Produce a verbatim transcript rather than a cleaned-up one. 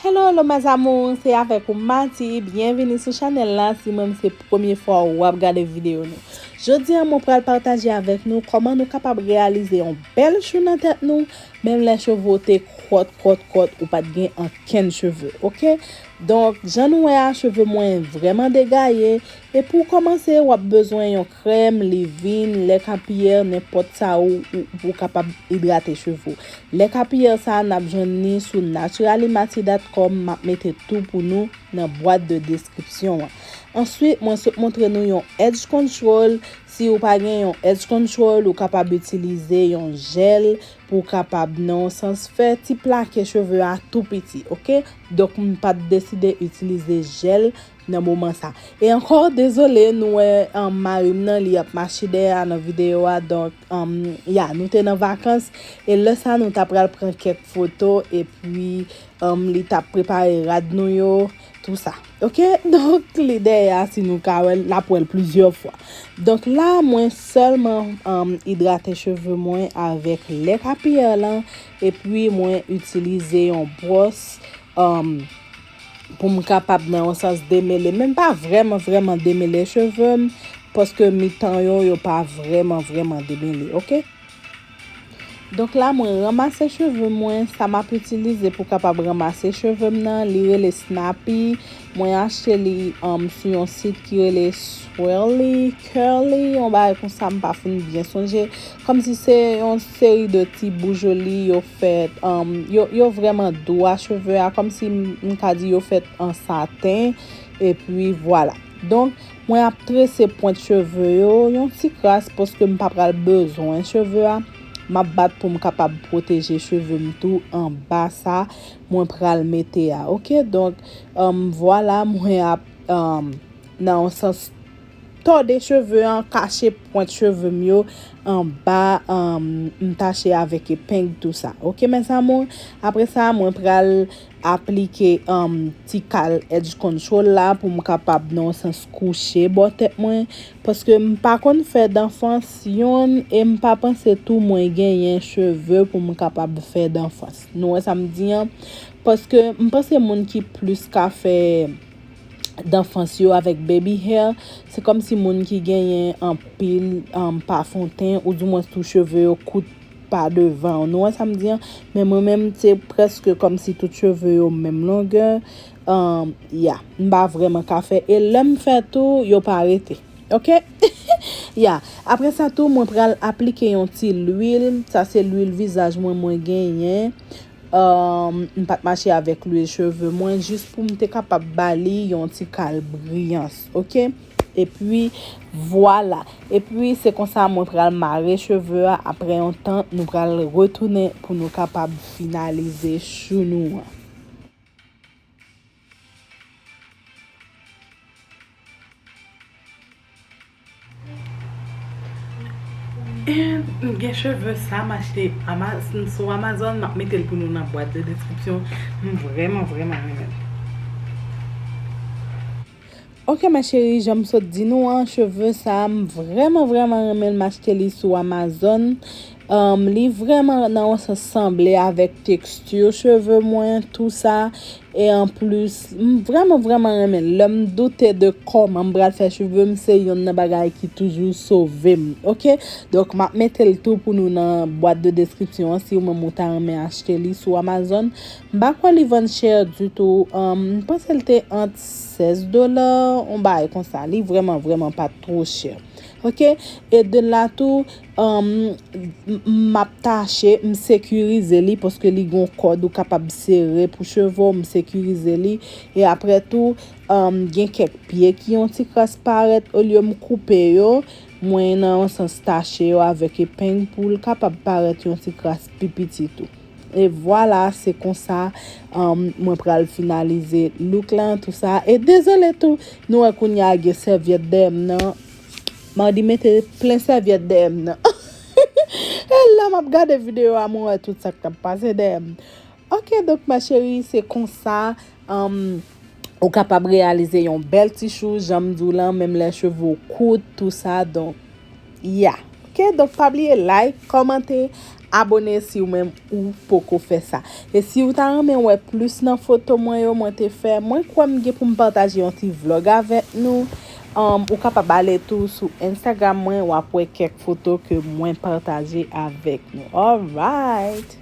Hello, hello, mes amours, se avèk ou Mati. Byenvini sou chanèl la. Si menm se premye fwa w ap gade videyo nou. Jodi a, mwen pral pataje avèk nou kòman nou kapab reyalize yon bèl chou nan tèt nou, menm lè cheve w te kwòt, kwòt, kwòt, ou pa t gen ankenn cheve, oke? Donk, jan nou wè a, cheve mwen vrèman degaye. E pou w kòmanse, w ap bezwen yon krèm, livin, lè kapiyè, nenpòt sa ou, ou, ou kapab idrate cheve w. Lè kapiyè sa a, n ap jwenn li sou naturally mati dot com, m ap mete tou pou nou nan bwat de deskripsyon an. Answit, mwen sot montre nou yon edge control. Si ou pa gen yon edge control, ou kapab itilize yon jèl pou w kapab, nan yon sans, fè ti plake cheve a tou piti, oke? Donk, m pa t deside itilize jèl nan moman sa. E ankò, dezole, nou wè, um, mari m nan, li ap mache dèyè a nan videyo a. Donk, um, ya, nou te nan vakans. E lè sa, nou ta pral pran kèk foto. Epi, um, li t ap prepare rad nou yo, tou sa. Oke? Donk, li dèyè a, si nou ka wè l, n ap wè l plizyè fwa. Donk, la, mwen sèlman, um, idrate cheve mwen avèk lè kapiyè lan. Epi, mwen itilize yon bwòs, um, pou m kapab nan yon sans demele, men m pa vrèman, vrèman demele cheve m, paske mitan yo, yo pa vrèman, vrèman demele, oke? Donk la, mwen ranmase cheve mwen, sa m ap itilize pou kapab ranmase cheve m nan, li rele Snappy. Mwen achte li, um, sou yon sit ki rele Swirly, Curly, yon bagay konsa, m pa fin byen sonje. Kòmsi se yon seri de ti boujoli yo fèt, um, yo, yo vrèman dou a cheve a, kòmsi m, m ka di yo fèt an saten, epi vwala. Donk, mwen ap trese pwent cheve yo, yon ti kras, paske m pa pral bezwen cheve a. M ap bat pou m kapab pwoteje cheve m tou anba sa mwen pral mete a. Oke, donk, um, vwala, mwen ap, um, nan yon sans tòde cheve an, kache pwent cheve m yo anba, um, m tache avèk epeng tou sa. Oke, mes amours? Apre sa, mwen pral aplike, um, ti kal edge control la pou m kapab nan yon sans kouche bò tèt mwen. Paske m pa konn fè danfans yonn e m pa panse tou mwen genyen cheve pou m kapab fè danfans. Nou wè sa m di an? Paske m panse moun ki plis ka fè danfans yo avèk baby hair, se kòmsi moun ki genyen anpil, um, pafonten, oudimwens tou cheve yo kout pa devan. Nou wè sa m di an? Men mwen menm, se prèske kòmsi tout cheve yo menm longè. Um, ya, m pa vrèman ka fè. E lè m fè tou, yo pa rete. Oke? Ya. Apre sa tou, mwen pral aplike yon ti lwil. Sa se lwil vizaj mwen, mwen genyen. Um, m pa t mache avèk lwil cheve mwen, jis pou m te kapab ba li yon ti kal briyans, oke? Epi, vwala. Epi, se konsa mwen pral mare cheve a. Apre yon tan, nou pral retounen pou nou kapab finalize chou nou an. And m gen cheve sa m achte Ama-, sou Amazon, m ap mete l pou nou nan bwat de deskripsyon. M vrèman, vrèman renmen l. Ok, ma chérie, jan m sot di nou an, cheve sa, m vrèman, vrèman renmen l. M achte li sou Amazon. Um, li vrèman nan yon sans sanble avèk teksti cheve mwen, tou sa. E anplis, m vrèman, vrèman renmen l. Lè m doute de kòman m pral fè cheve m, se yonn nan bagay ki toujou sove m, ok? Donk, m ap mete l tou pou nou nan bwat de deskripsyon an, si ou menm ou ta renmen achte li sou Amazon. M pa kwè li vann chè ditou. Um, m panse l te ant sèz dola, yon bagay konsa. Li vrèman, vrèman pa t two chè. Ok? E de la tou, um, m, m ap tache, m sekirize li, paske li gon kòd ou kapab sere pou cheve w, m sekirize li. E apre tou, um, gen kèk pye ki yon ti kras parèt, olye m koupe yo, mwen nan yon sans tache yo avèk epeng pou l kapab parèt yon ti kras pi piti tou. E vwala, se konsa, um, mwen pral finalize look lan, tou sa. E dezole tou, nou wè kounye a gen sèvyèt dèyè m nan. Mardi mete plen sèvyèt dèyè m nan. E lè m ap gade videyo a, mwen wè tout sa k t ap pase dèyè m. Ok, donk, ma chérie, se konsa, um, ou kapab reyalize yon bèl ti chou, jan m di w lan, menm lè cheve w kout, tou sa. Donk, ya, ok? Ok, donk pa bliye like, kòmante, abone si ou menm ou poko fè sa. E si ou ta renmen wè plis nan foto mwen yo mwen te fè, mwen kwè m gen pou m pataje yon ti vlog avèk nou. Um, ou kapab ale tou sou Instagram mwen, w ap wè kèk foto ke mwen pataje avèk nou. Alright!